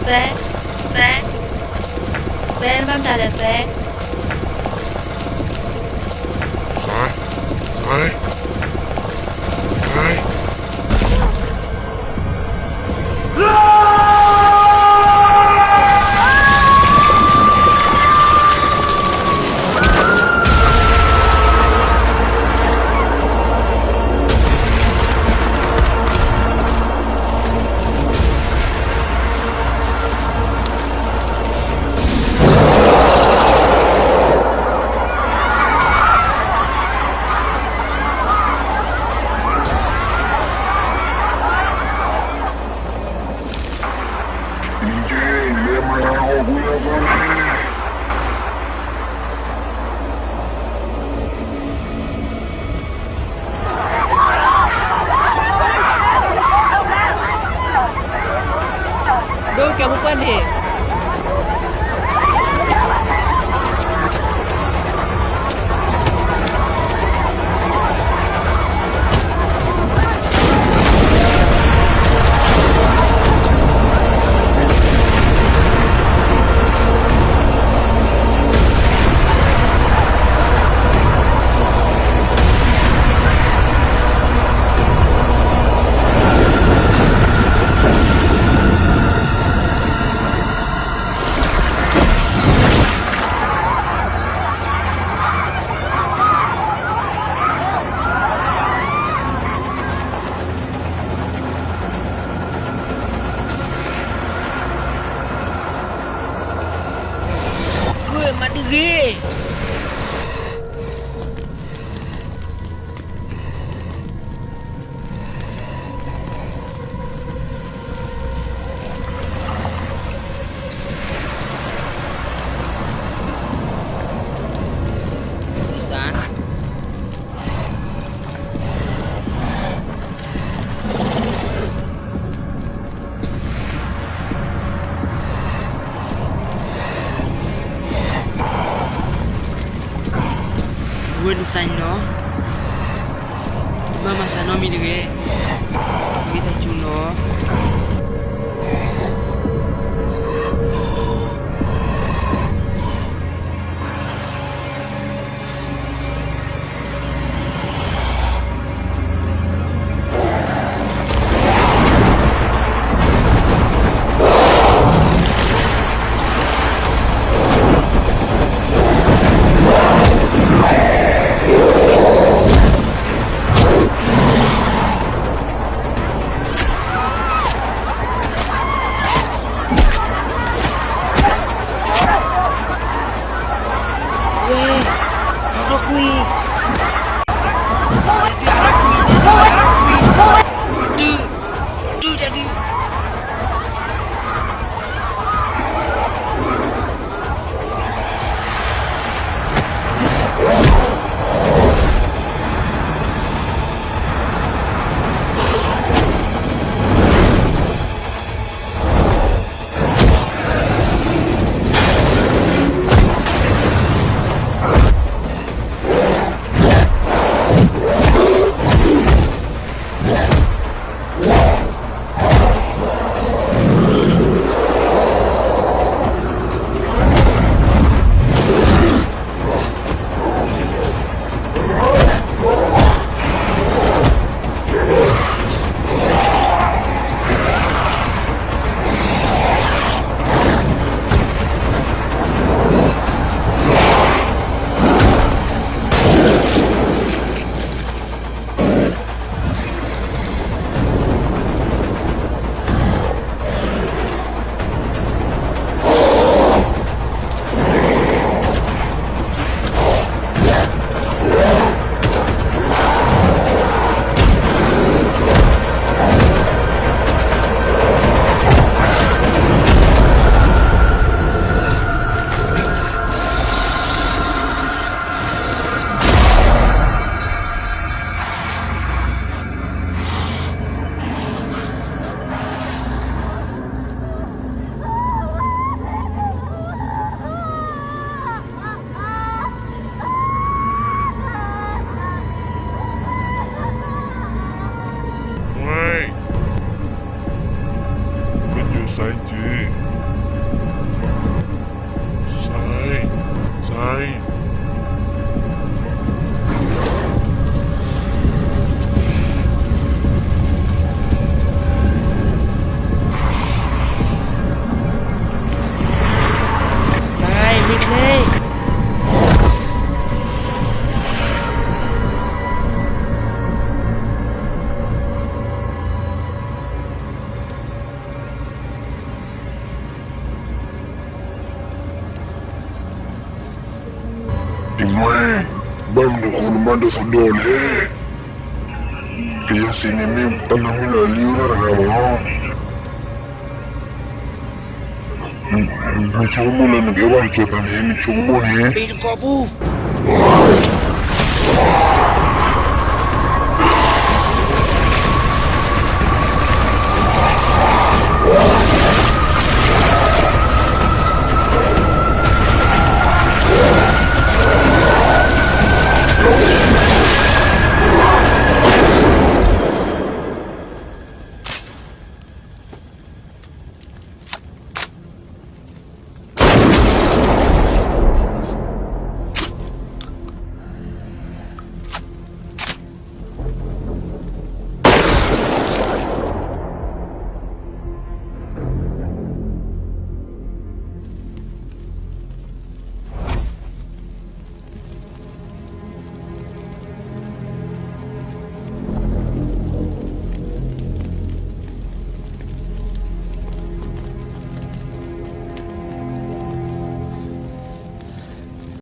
စဲ, စဲ, စဲ, ဘၣ်မတၤလဲၣ်စဲ, စဲ, စဲ, စဲ. ဒိကဲဖိပှၢ်န့ၣ် မၤဒုးဂ့ၤ ဝဲန့ၣ်စးနီၤ, တဘၣ်မၤစးနီတမံၤတဂ့ၤ, မ့ၢ်တၢ်စူၤနီၤ. ဝဲ, ဟးထီၣ်ကွံာ်, တဲသုဟးထီၣ်ကွံာ်, တဲသုဟးထီၣ်ကွံာ်, ပတု, ပတုတဲသု. ဝဲ, မ့ၢ်ကဲစဲက့ၤ မ့ၢ်မ့ၢ် စဲး မ့ၢ်ချ့ ယမ့ၢ် ဘၣ်မနုၤအဃိနဘၣ်ဒိးသဒၢအီၤလဲၣ်. ကယဲၢ်စံးန့ၣ်မ့ၢ်တၢ်နီတမံၤလၢအလံာ်အိၣ်တၢ်တဂၤလီၤ. နဆိကမိၣ်လၢနကအဲၣ်ဘၣ်တကဲသးန့ၣ် နဆိကမိၣ်န့ၣ် ပ့ၤတကီၢ်ပူၤ